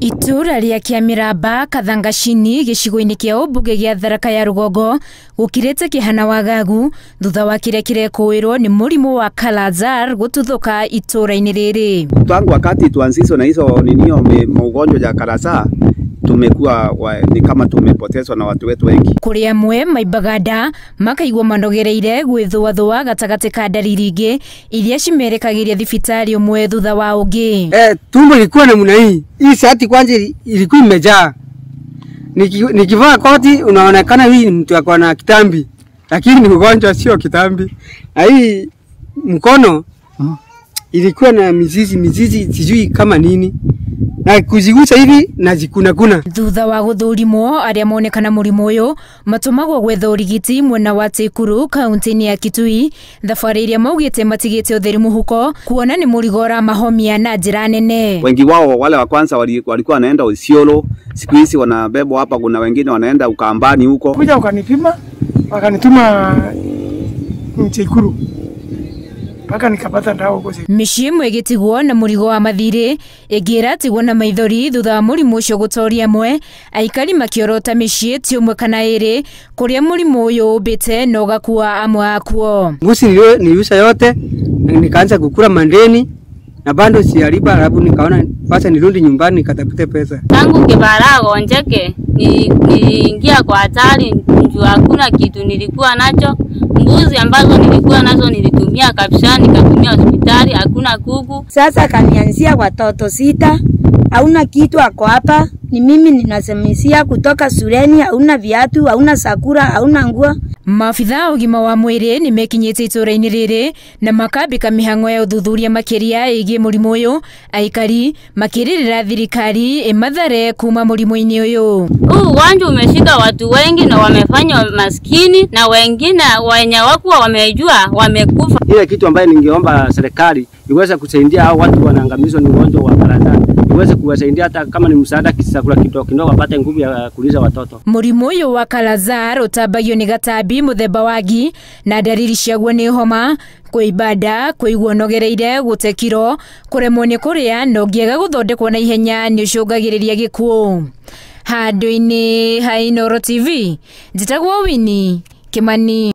Itura rĩa Kĩamĩramba Kathangacini gĩcigo-inĩ kĩa ũmbunge gĩa Tharaka ya Rũgongo gũkirĩte kĩhana wagagu thutha wa kĩrĩa kĩrekũĩrwo nĩ mũrimũ wa Kala-Azar gũtuthũka itũra-inĩ rĩrĩ. Tangu wakati tuanzishwe na hizo ninio maugonjwa ya Kala-Azar tumekuwa ni kama tumepotezwa na watu wetu wengi. Kuri amwe maimbaga nda makaigua manogereire gwithuathua gatagati ka ndariri ingĩ iria cimerekagĩria thibitarĩ ũmwe thutha wa ũngĩ. Tumbo ilikuwa namna hii. Hii shati kwanza ilikuwa imejaa. Nikivaa koti unaonekana hii ni mtu ako na kitambi, lakini ni ugonjwa sio kitambi. Na hii mkono ilikuwa na mizizi sijui kama nini. Na kuzigusa hivi na zikuna kuna. Thutha wa guthurimwo aria monekana mũrimũ ũyũ matumagwo gwetha ũrigiti mwena wa Tĩkuru kaunti-inĩ ya Kitui, thabarĩ iria maugĩte matigĩte ũtheri mũhuko kuona nĩ mũrigo ũramahomia na njĩra nene. Wengi wao wale wa kwanza walikuwa wanaenda Isiolo, siku hizi wanabebwa hapa, kuna wengine wanaenda Ukambani huko. Kuja wakanipima wakanituma Tĩkuru mpaka nikapata ndawa huko. Mĩciĩ ĩmwe ĩgĩtigwo na mũrigo wa mathirĩ, ĩngĩ ĩratigwo na maithori thutha wa mũrimũ ũcio gũtoria amwe, aikari makĩorota mĩciĩ ti ũmwe kana ĩrĩ kũrĩa mũrimũ ũyũ ũmbĩte na ũgakua amwe akuo. Mbuzi niliuza yote nikaanza kukula mandeni na bado sijalipa, alafu nikaona basi nirudi nyumbani nikatafute pesa. Tangu kibara gonjeke niliingia kwa hatari juu hakuna kitu nilikuwa nacho. Mbuzi ambazo nilikuwa nazo nilitumia kabisa, nikatumia hospitali, hakuna kuku. Sasa kanianzia watoto 6, hauna kitu ako hapa, ni mimi ninasemisia kutoka shuleni, hauna viatu, hauna sakura, hauna nguo. Maabithaa ũgima wa mwĩrĩ nĩmekinyĩte itũra-inĩ rĩrĩ na makambĩka mĩhang'o ya ũthuthuria makĩria ĩgiĩ mũrimũ ũyũ, aikari makĩrĩrĩra thirikari ĩmathare kuma mũrimũ-inĩ ũyũ. Huu ugonjwa umeshika watu wengi na wamefanywa maskini na wengine wenye wakuwa wamejua wamekufa. Ile kitu ambaye ningeomba serikali iweze kusaidia hao watu wanaangamizwa ni ugonjwa wa Kala-Azar, iweze kuwasaidia hata kama ni msaada kisakula kidogo kidogo wapate nguvu ya kulisha watoto. Mũrimũ ũyũ wa Kala-Azar ũtambagio nĩ gatambi mũthemba wa ngi na ndariri ciaguo nĩ homa, kũimba nda, kũigua ũnogereire, gũte kiro, kũremwo nĩ kũrĩa na ũngĩaga gũthondekwo na ihenya nĩ ũcũngagĩrĩria gĩkuũ. Handũ-inĩ ha Inooro TV, njĩtagwo Winnie Kimani.